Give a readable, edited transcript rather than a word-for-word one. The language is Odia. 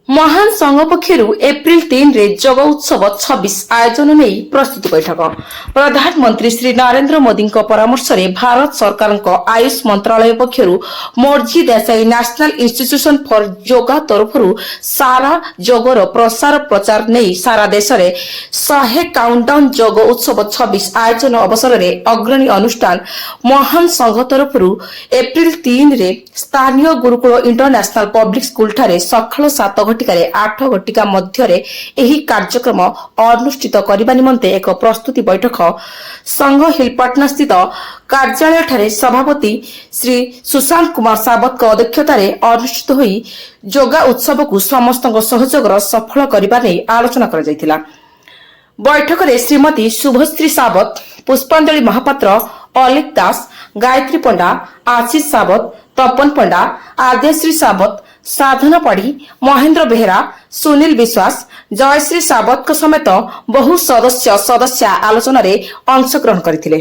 ମହାନ ସଂଘ ପକ୍ଷରୁ ଏପ୍ରିଲ 3ରେ ଯୋଗ ଉତ୍ସବ 26 ଆୟୋଜନ ନେଇ ପ୍ରସ୍ତୁତି ବୈଠକ। ପ୍ରଧାନମନ୍ତ୍ରୀ ଶ୍ରୀ ନରେନ୍ଦ୍ର ମୋଦିଙ୍କ ପରାମର୍ଶରେ ଭାରତ ସରକାରଙ୍କ ଆୟୁଷ ମନ୍ତ୍ରାଳୟ ପକ୍ଷରୁ ମୋରାରଜୀ ଦେଶାଇ ନ୍ୟାସନାଲ ଇନଷ୍ଟିଚ୍ୟୁସନ ଫର ଯୋଗା ତରଫରୁ ସାରା ଯୋଗର ପ୍ରସାର ପ୍ରଚାର ନେଇ ସାରା ଦେଶରେ 100 କାଉଣ୍ଟଡାଉନ ଯୋଗ ଉତ୍ସବ 26 ଆୟୋଜନ ଅବସରରେ ଅଗ୍ରଣୀ ଅନୁଷ୍ଠାନ ମହାନ ସଂଘ ତରଫରୁ ଏପ୍ରିଲ 3ରେ ସ୍ଥାନୀୟ ଗୁରୁକୁଳ ଇଣ୍ଟରନ୍ୟାସନାଲ ପବ୍ଲିକ ସ୍କୁଲଠାରେ ସକାଳ 7 ଘଟିକାରେ 8 ଘଟିକା ମଧ୍ୟରେ ଏହି କାର୍ଯ୍ୟକ୍ରମ ଅନୁଷ୍ଠିତ କରିବା ନିମନ୍ତେ ଏକ ପ୍ରସ୍ତୁତି ବୈଠକ ସଂଘ ହିଲପାଟଣା ସ୍ଥିତ କାର୍ଯ୍ୟାଳୟଠାରେ ସଭାପତି ଶ୍ରୀ ସୁଶାନ୍ତ କୁମାର ସାବତଙ୍କ ଅଧ୍ୟକ୍ଷତାରେ ଅନୁଷ୍ଠିତ ହୋଇ ଯୋଗା ଉତ୍ସବକୁ ସମସ୍ତଙ୍କ ସହଯୋଗର ସଫଳ କରିବା ନେଇ ଆଲୋଚନା କରାଯାଇଥିଲା। ବୈଠକରେ ଶ୍ରୀମତୀ ଶୁଭଶ୍ରୀ ସାବତ, ପୁଷ୍ପାଞ୍ଜଳି ମହାପାତ୍ର, ଅଲେଖ ଦାସ, ଗାୟତ୍ରୀ ପଣ୍ଡା, ଆଶିଷ ସାବତ, ତପନ ପଣ୍ଡା, ଆଦ୍ୟଶ୍ରୀ ସାବତ, ସାଧନା ପାଢୀ, ମହେନ୍ଦ୍ର ବେହେରା, ସୁନୀଲ ବିଶ୍ୱାସ, ଜୟଶ୍ରୀ ସାବତଙ୍କ ସମେତ ବହୁ ସଦସ୍ୟ ସଦସ୍ୟା ଆଲୋଚନାରେ ଅଂଶଗ୍ରହଣ କରିଥିଲେ।